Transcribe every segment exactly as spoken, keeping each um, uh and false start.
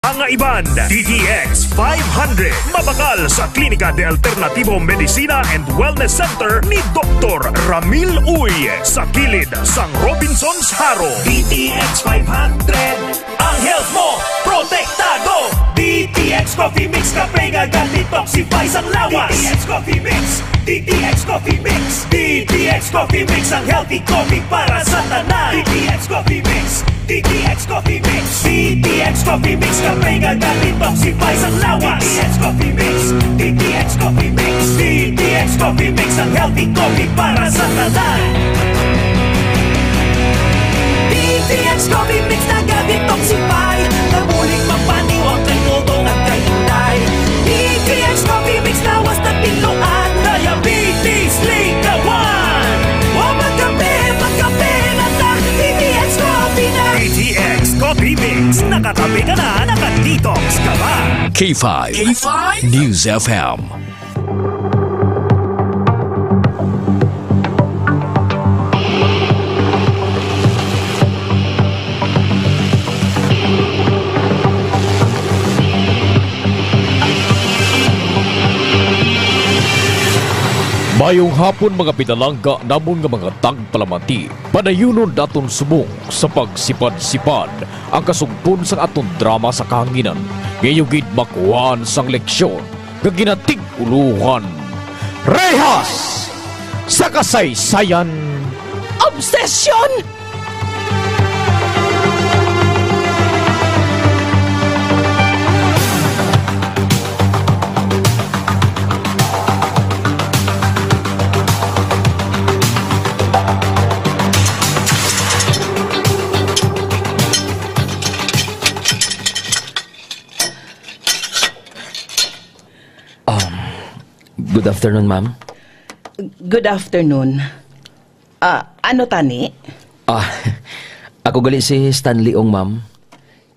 Ang iban, D T X five hundred, mabakal sa Klinika de Alternativo Medicina and Wellness Center ni Doktor Ramil Uy, sa kilid sang Robinsons Jaro. D T X five hundred, ang health mo protektado. D T X Coffee Mix, kape nga ga-detoxify sang lawas. D T X Coffee Mix, D T X Coffee Mix, D T X Coffee Mix, ang healthy coffee para sa tanan. D T X Coffee Mix, D T X Coffee Mix, D T X Coffee Mix, kape nga ga-detoxify sang lawas. D T X Coffee Mix, D T X Coffee Mix, D T X Coffee Mix, ang healthy coffee para sa tanan. D T X Coffee Mix, naga-detoxify, nabulig magpaniwang kay todo nga kay Inday. D T X Coffee Mix, lawas na tinluan, diabetes, likawan. Wa magkape, magkape na ta, D T X Coffee na. D T X Coffee Mix, nakatabi ka na, naka-detox ka ba? K five K five News F M. Mayong hapon, mga pinalangga namon nga mga tagpalamati. Padayunon naton subong sa pagsipad-sipad ang kasugpon sang aton drama sa kahanginan, nga inyo gid makuhaan sang leksyon nga ginatig-ulohan, Rehas sa Kasaysayan. Obsession! Um, good afternoon, ma'am. Good afternoon. Ah, ano tani? Ah, ako gali si Stanley Ong, ma'am.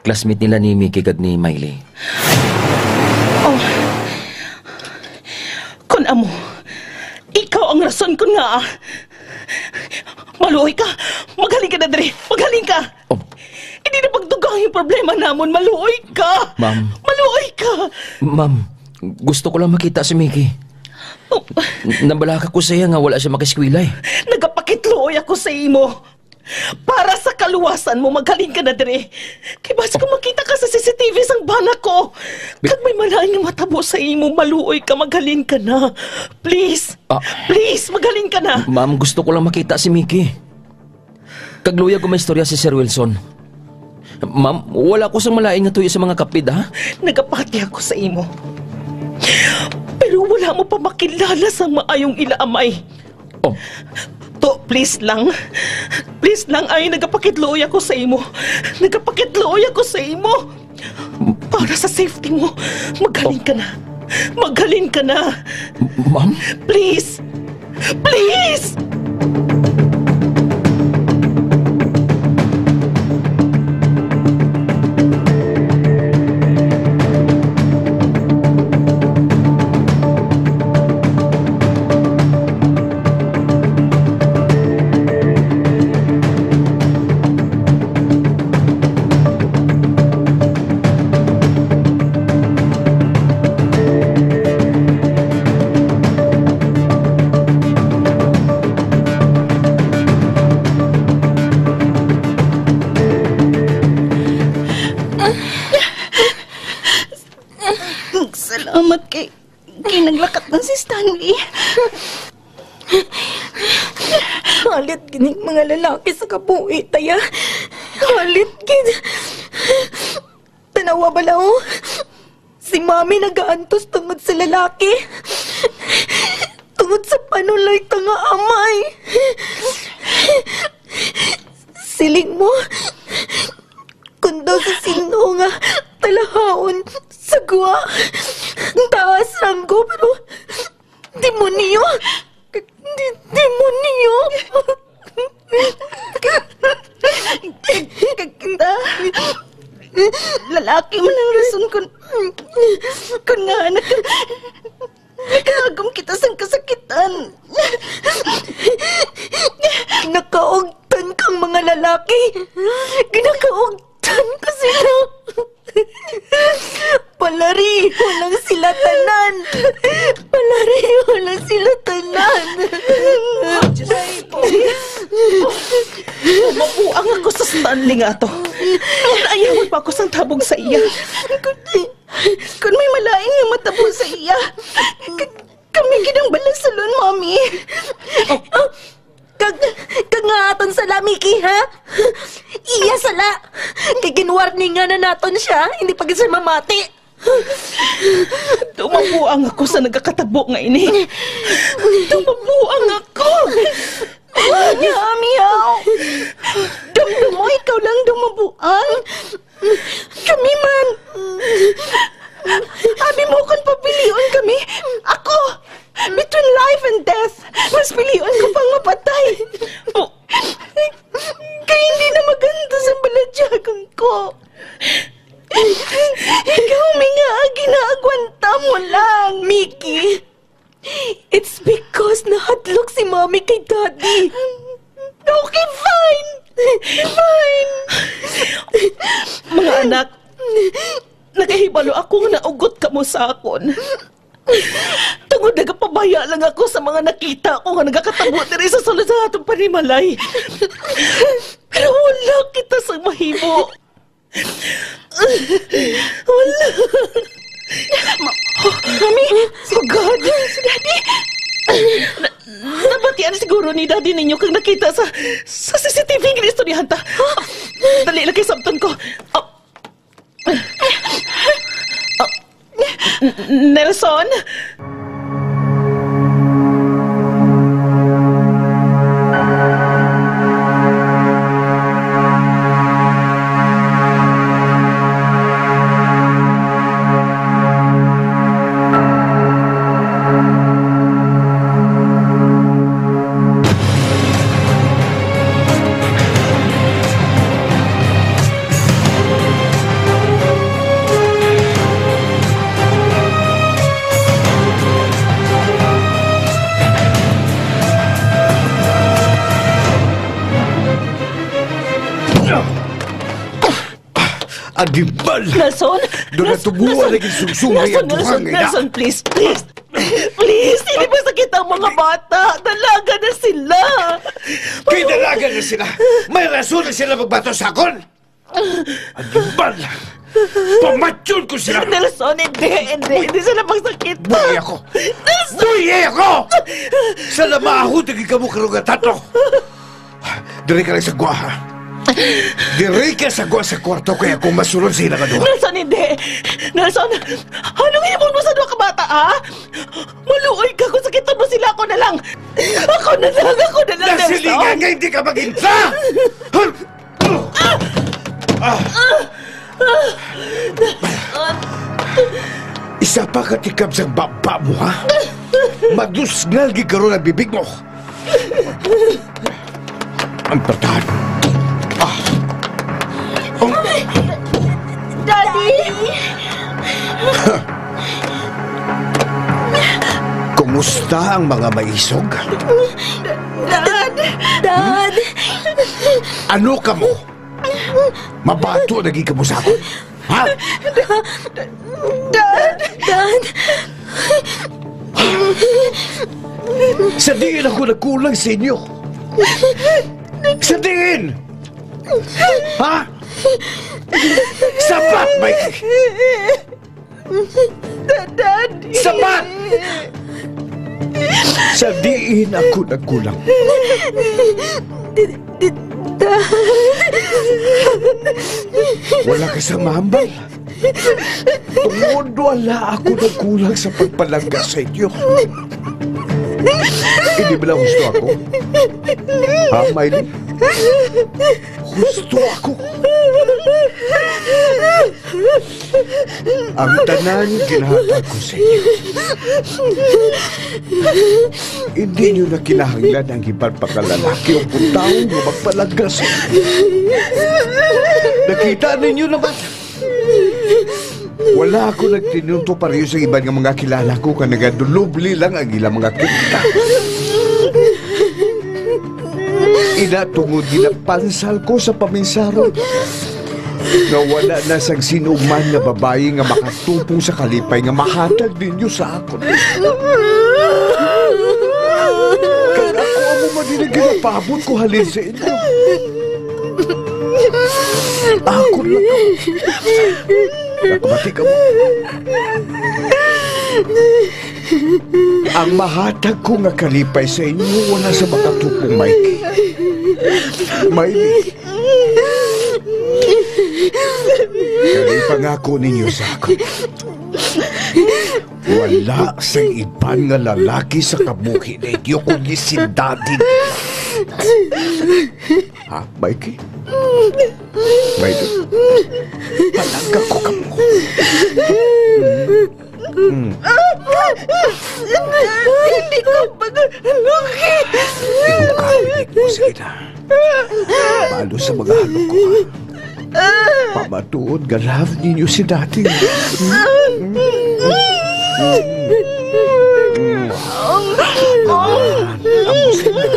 Classmate nila ni Mickey kag ni Miley. Oh. Kun amo, ikaw ang rason kun ngaa. Maluoy ka. Maghalin ka na diri. Maghalin ka. Oh. Hindi na pagdugang yung problema namon. Maluoy ka. Ma'am. Maluoy ka. Ma'am, gusto ko lang makita si Mickey. Oh. N-, nabalaka ko sa iya nga wala siya makaeskwela, eh. Nagapakitluoy ako sa imo. Para sa kaluwasan mo, maghalin ka na diri. Kay basi kung makita ka sa C C T V sang bana ko, kag may malain nga matabo sa imo, maluoy ka, maghalin ka na. Please. Ah. Please, maghalin ka na. Ma'am, gusto ko lang makita si Mickey. Kag luyag ko maistorya si Sir Wilson. Ma'am, wala ko sang malain nga tuyo sa mga kapid, ha? Nagapati ako sa imo. Pero wala mo pa makilala sang maayong ila amay. Oh. To, please lang. Please lang, ay, nagapakitluoy ako sa imo. Nagapakitluoy ako sa imo. Para sa safety mo, maghalin ka na. Maghalin ka na. Ma'am? Please. Please! Salamat kay, kay naglakat na si Stanley. Halit gining mga lalaki sa kabuhi, Taya. Halit gid. Tanawa bala, oh. Si Mami nagaantos tungod sa lalaki. Tungod sa panuloy ta nga amay. Siling mo, kung daw sa sino nga talahaon sa gwa, taas ranggo, pero demonyo. Di-, demonyo. Kag kita, lalaki man ang rason kun, kun ngaa nag-, nagagom kita sang kasakitan. Nakaugtan kang mga lalaki. Ginakaugtan ko sila. Palariho lang sila tanan. Palariho lang sila tanan. Mabuang ako sa Stanley nga to. Ayaw pa ako sang tabog sa iya. Kun, kun may malain nga matabo sa iya, k-, kami gid ang balasalon, Mommy. Kag, kag nga aton sala, Mickey, ha? Iya sala. Kay ginwarningan na naton siya, hindi pa gid siya mamati. Dumabuang ako sa nagakatabo nga ini. Dumabuang ako. Nya, miyaw. Dumdumo, ikaw lang dumabuang. Kami man. Abi mo kon papilion kami. Ako. Between life and death, mas pilion ko pang mapatay. Kay hindi na maganda sa balatyagan ko. Ikaw, mi nga, ginaagwanta mo lang. Mickey, it's because nahadlok si Mommy kay Daddy. Okay, fine. Fine. Mga anak, nakahibalo ako nga naugot kamo sa akon. Tungod nagapabaya lang ako sa mga nakita ko nga nagakatabo diri sa sulod sa atong panimalay. Pero wala kita sa mahimo. Wala. Ma-, Mami, si Daddy, si Daddy. Na-, nabatian siguro ni Daddy ninyo kang nakita sa, sa C C T V nga istoryahanta. Dali lang kay sabton ko. Oh. Oh. N-, Nelson? Animal! Nelson! Daw Nels-, natubuan Nelson! Lagi sungsong Nelson, may Nelson, atuhang ina. Nelson, please, please! Please, hindi masakit ang mga bata. Dalaga na sila. Kay dalaga na sila. May rason na sila magbato sa akon. Animal! Pamatyon ko sila! Nelson, hindi, hindi. Hindi sila magsakit. Buhi ako! Nelson! Buhi ako! Sa lamaho, dagi ka mo karugatan to. Diri ka lang sa gwa, ha? Diri ka sa gwa sa kwarto, kaya kung masulod sila ka duha. Nelson, hindi! Nelson, anong himon mo sa duha ka bata, ha? Maluoy ka kung sakiton mo sila, ako na lang! Ako na lang! Ako na lang, Nelson! Nasilingan nga hindi ka mag-insa! Ah! Isa pa ka tikab sang baba mo, ha? Madusngal gid karon ang bibig mo. Ang patan. Ah. Oh. Daddy! Kumusta ang mga maisog? Dad! Dad! Ano ka mo? Mabato lagi ka mo sa akon? Ha? Dad! Dad! Sa diin ako nagkulang sa inyo? Sa diin? Ha? Sabat, Mikey! Da-, Daddy! Sabat! Sa diin ako nagkulang? D-, d-, Dad! Wala ka sa mahambal. Tungod wala ako nagkulang sa pagpalangga sa inyo. Hindi ba lang husto ako? Ha, Miley? Husto ako. Ang tanan ginahatag ko sa inyo. Hindi nyo na kinahanglan ang iban pa ka lalaki o putao nga magpalangga sa inyo. Nakita ninyo naman. Wala ako nagtinunto pareho sa iban nga mga kilala ko nga nagadulubli lang ang ilang mga kinita. Ina, tungod ginapansal ko sa paminsaro, nga wala na sang sino man nga babayi nga makatupong sa kalipay nga mahatag ninyo sa akon. Kag ako amo man ini ginapabot ko halin sa inyo. Akon lang kamo. Nagmati kamo. Ang mahatag ko nga kalipay sa inyo wala sa makatupong, Mikey. Miley. Kay pangako ninyo sa akon, wala sang iban nga lalaki sa kabuhi ninyo kundi si Daddy. Ha, Mikey? Mikey? Palangga ko kamo. Mm. Hindi ko paghalugi. Ibuka, sige na. Balo sa mga halong ko, ha? Pamatuod nga love ninyo si Daddy. Amo sila.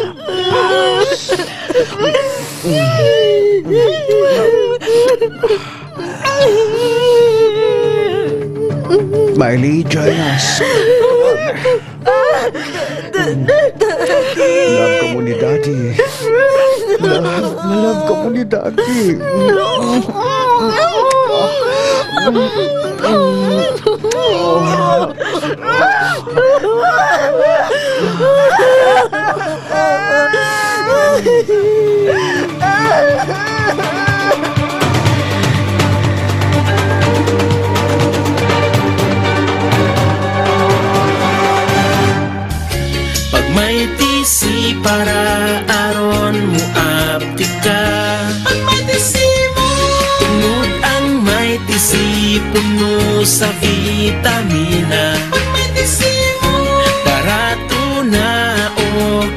Miley, join us. Love kamo ni Daddy. Love, love kamo ni Daddy. Pag may T C para aron mo aptik ka. Pag may T C mo. Tungod ang may T C puno sa vitamina. Pag may T C mo. Barato na o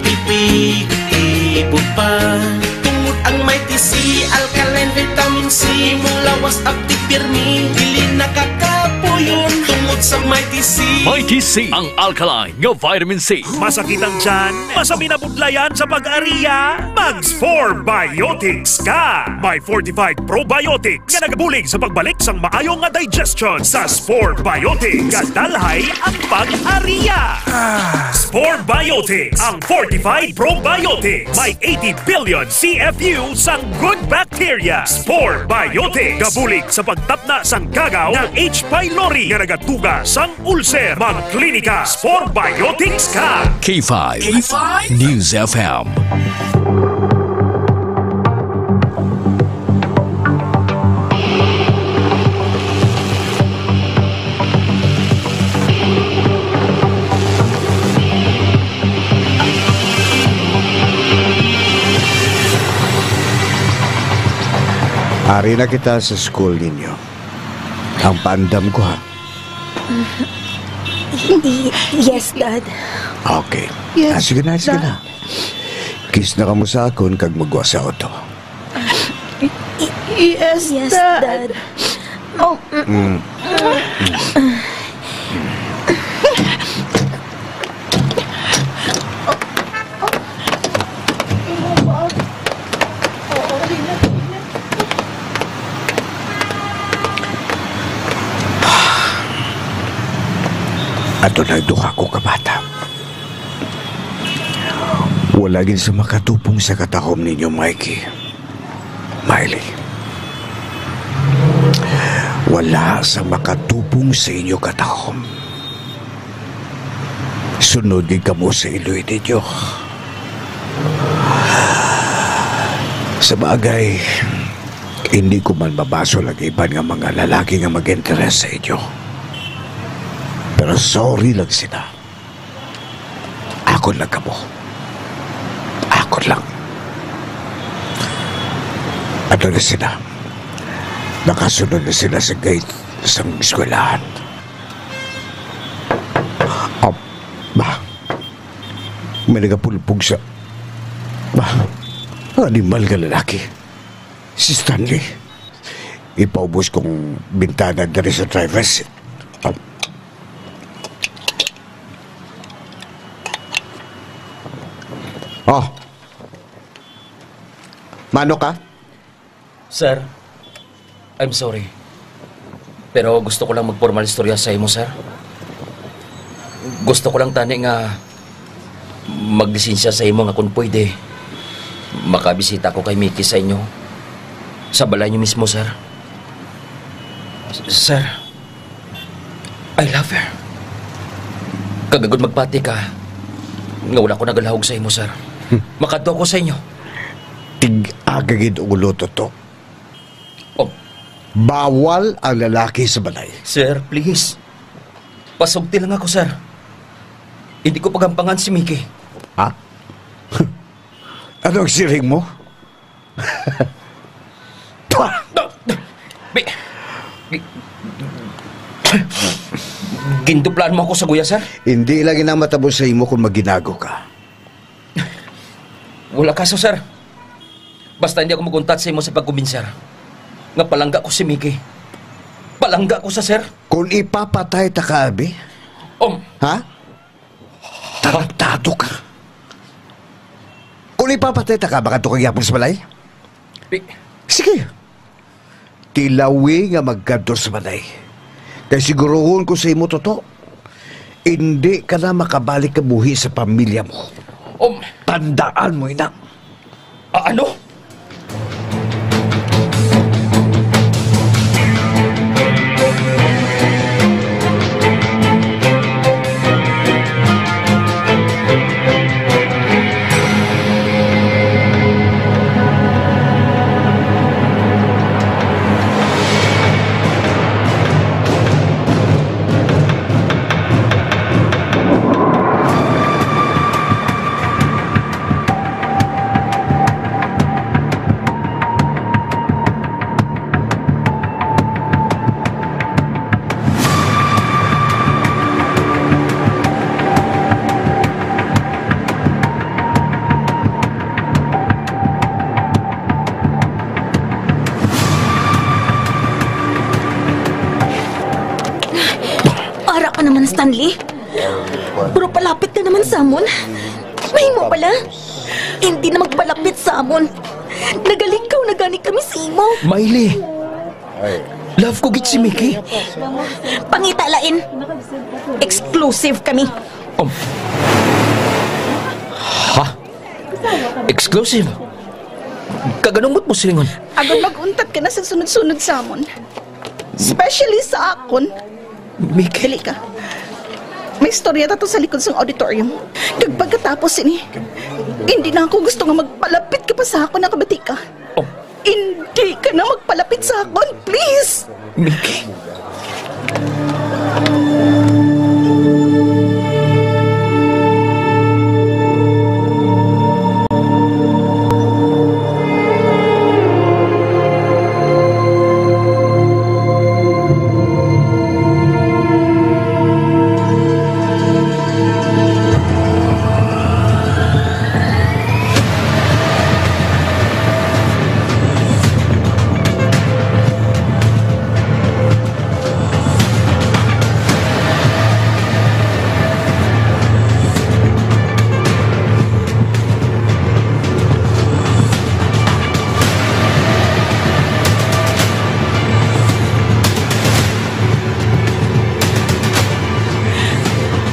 epektibo pa. Tungod ang may T C, alkaline vitamin C, mulawas aptik pirmi, dili nakakapuyon. Tungod sa may T C. May T C, ang alkaline nga vitamin C. Masakit ang tiyan? Masami na budlayan sa pag-ariya? Mag Spore Biotics ka! May fortified probiotics nga nagabulig sa pagbalik sang maayo nga digestion. Sa Spore Biotics, kadalhay ang pag-ariya. Ah, Spore Biotics, ang fortified probiotics. May eighty billion C F U sang good bacteria. Spore Biotics, gabulig sa pagtapna sang kagaw nga H. pylori nga nagatuga sang ulcer. Magklinika Spore Biotics ka. K five K five News F M. Ari na kita sa school ninyo. Ang paandam ko, ha? Y-, yes, Dad. Okay. Yes, Ah, sige na, sige Dad. na. Kiss na kamo sa akon kag magwa sa auto. Y-, yes, Yes, Dad. Dad. Oh. Mm. Adunay duha ko ka bata. Wala gid sa makatupong sa katahom ninyo, Mikey. Miley. Wala sa makatupong sa inyo katahom. Sunod gid kamo sa iloy ninyo. Sa bagay, hindi ko man mabasol ang iban nga mga lalaki nga mag-interes sa inyo. Pero sorry lang sila. Akon lang kamo. Akon lang. Ato na sila. Nakasunod na sila sa gate sang eskwelahan. Ah, ba? May nagapulpog sa, ba? Ang animal nga lalaki. Si Stanley. Ipaubos kong bintana diri sa driver's seat. Ah. Oh. Mano ka? Sir, I'm sorry. Pero gusto ko lang magpormal istorya sa imo, sir. Gusto ko lang tani nga maglisensya sa imo nga kung pwede, makabisita ko kay Mickey sa inyo. Sa balay niyo mismo, sir. Sir, I love her. Kag agud magpati ka nga wala ko nagalahog sa imo, sir. Hmm. Makadto ko sa inyo. Tig-a ka gid ulo, Toto. Oh. Bawal ang lalaki sa balay. Sir, please. Pasugti lang ako, sir. Hindi ko pagampangan si Mickey. Ha? Anong siring mo? Pah! Bi-, gi-, ginduplaan mo ako sa guya, sir? Hindi lang ina matabo sa imo kung maginago ka. Wala kaso, sir. Basta hindi ako mag-untat sa imo sa pagkumbinser nga palangga ko si Mickey. Palangga ko sa, sir. Kung ipapatay ta ka, abi? Um. Ha? Tarantado ka. Kung ipapatay ta ka, makadto ka gyapon sa balay? Pi- Sige. Tilawi nga magkadto sa balay. Kay siguruhon ko sa imo, Toto, hindi ka na makabalik kabuhi sa pamilya mo. Um. Tandaan mo ina. A-, ano? Ara ka naman, Stanley. Pero palapit ka naman sa amon. Mahimo bala? Hindi na magpalapit sa amon. Nagalikaw na gani kami sa imo. Miley! Love ko gid si Mickey. Pangita lain. Exclusive kami. Um. Ha? Exclusive? Kag anong buot mo silingon? Agod mag-untat ka na sa sunod-sunod sa amon. Especially sa akon. Mickey. Dali ka. May istorya ta to sa likod sang auditorium. Kag pagkatapos sini, hindi na ako gusto nga magpalapit ka pa sa akon, nakabati ka? Oh. Hindi ka na magpalapit sa akon, please! Mickey.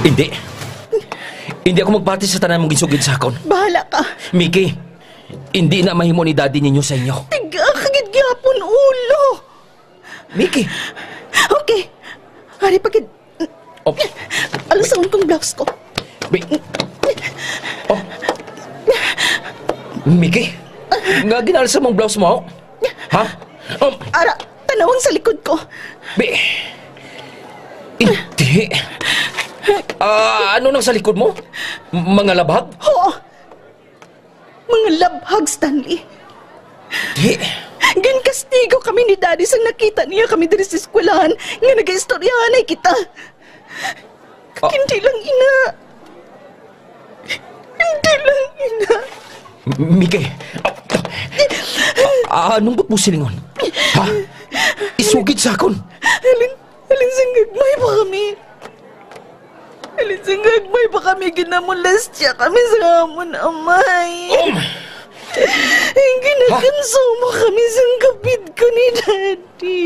Hindi. Hindi ako magpati sa tanan mong ginsugid sa akon. Bahala ka. Mickey, hindi na mahimo ni Daddy ninyo sa inyo. Tiga ka gid gyapon, ulo. Mickey! Okay. Ari pa gid. Oh. Alsahon kong blouse ko. Bi-, oh. Mickey, nga ginalsa mong blouse mo? Ha? Um. Ara, tanawang sa likod ko. Bi-, hindi. Ah, ano nang sa likod mo? M-, mga labhag? Oo. Mga labhag, Stanley. Di. Ginkastigo kami ni Daddy sang nakita niya kami diri sa eskwelahan nga nagaistoryahanay kita. Ah. Hindi lang ina. Hindi lang ina. M-, Mike, ah, ah, anong buot mo silingon? Ha? Isugid sa akon. Halin, halin sang gagmay pa kami. Halin sang gagmay pa kami, ginamolestya kami sa amon amay. Um! Ginakansama kami sang kapid ko ni Daddy.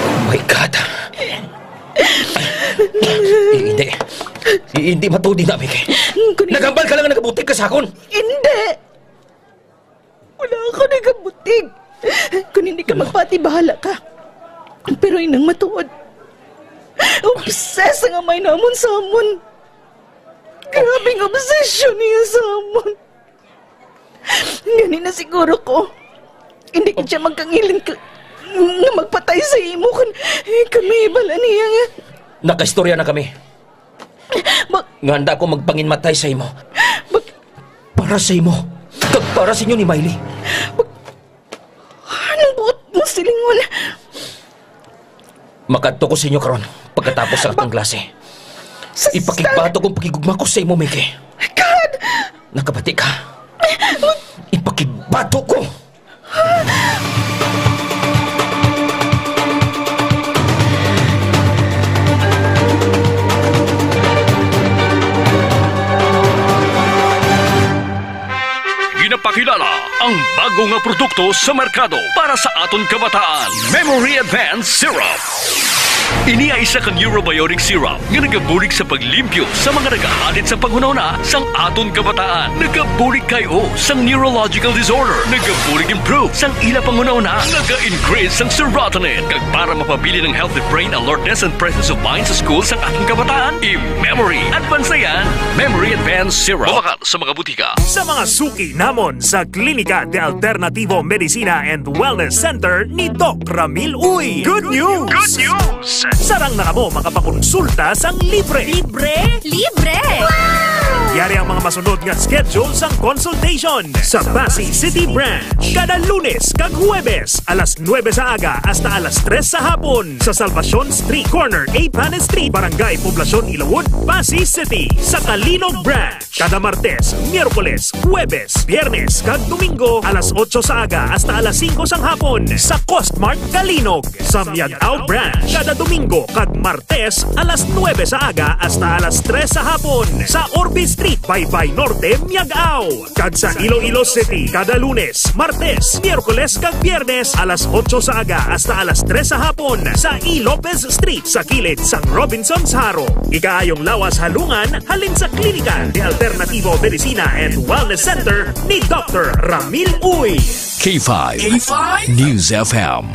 Oh my God. Hindi. Hindi matuod ni, Mike. Kunin Naghambal ka lang nga nagabutig ka sa akon. Hindi. Wala ako nagabutig. Kung hindi ka Ano? magpati, bahala ka. Pero inang matuod, obses ang amay namon sa amon. Grabe nga obsesyon niya sa amon. Gani na siguro ko. Hindi ko siya magkangilin ka, nga magpatay sa imo kung kami bala niya nga. Nakaistorya na kami. Mag- Nga handa ko magpanginmatay sa imo. Mag- Para sa imo. Kag para sa inyo ni Miley. Mag- Anong buot mo silingon? Makadto ko sa inyo karon pagkatapos sa atong klase. Sa- Ipakigbato kong pakigugma ko sa imo, Mike. God! Nakabati ka? Ipakigbato ko! Ginapakilala ang bago nga produkto sa merkado para sa aton kabataan, Memory Advance Syrup. Ini ay isa ka neurobiotic syrup nga nagabulig sa paglimpyo sa mga nagahalit sa panghunahuna sang aton kabataan. Nagabulig K O sang neurological disorder. Nagabulig improve sang ila panghunahuna. Naga-increase sang serotonin. Kag para mapabilin ang healthy brain alertness and presence of mind sa school sang aton kabataan, i-Memory Advance na yan. Memory Advance Syrup. Mabakal sa mga butika. Sa mga suki namon sa Klinika de Alternativo Medicina and Wellness Center ni Doc Ramil Uy. Good news! Good news! Sarang na kamo makapakonsulta sang libre. Libre? Libre! Yari ang mga masunod nga schedule sang consultation sa Passi City Branch. Kada Lunes kag Huwebes, alas nuebe sa aga hasta alas tres sa hapon, sa Salvacion Street, corner A Panes Street, Barangay Poblacion, Ilawod, Passi City. Sa Calinog Branch, kada Martes, Miyerkules, Huwebes, Biyernes, kag Domingo, alas otso sa aga hasta alas singko sang hapon, sa Costmart Calinog. Sa Miag-ao Branch, kada Domingo kag Martes, alas nuebe sa aga hasta alas tres sa hapon, sa Orbe Street, Baybay Norte, Miag-ao. Kag sa Iloilo City, kada Lunes, Martes, Miyerkules, kag Biyernes, alas otso sa aga hasta alas tres sa hapon, sa E. Lopez Street, sa kilid sang Robinsons Jaro. Ikaayong lawas halungan halin sa Klinika de Alternativo Medicina and Wellness Center ni Doctor Ramil Uy. K five K five News F M.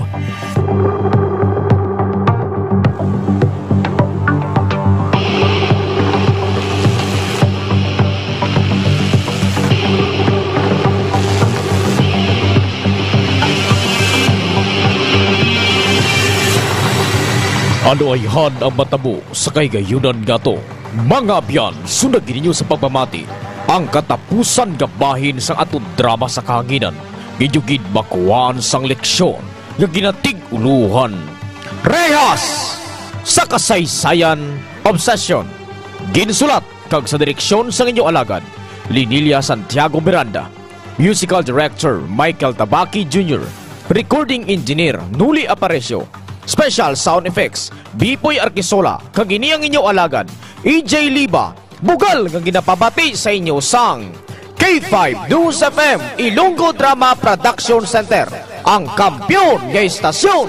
Ano ayhan ang matabo sa kahigayunan nga ato? Mga abyan, sundagi ninyo sa pagpamati ang katapusan nga bahin sang aton drama sa kahanginan. Inyo gid makuhaan sang leksyon nga ginatig-ulohan, Rehas sa Kasaysayan, Obsession. Ginsulat kag sa direksyon sang inyo alagad, Linilia Santiago Miranda. Musical Director, Michael Tabaki Junior. Recording Engineer, Nuli Aparecio. Special Sound Effects, Bipoy Arquisola. Kag ini ang inyo alagad, E J Liba. Bugal nga ginapabati sa inyo sang K five News F M, Ilonggo Drama Production Center, ang kampiyon nga istasyon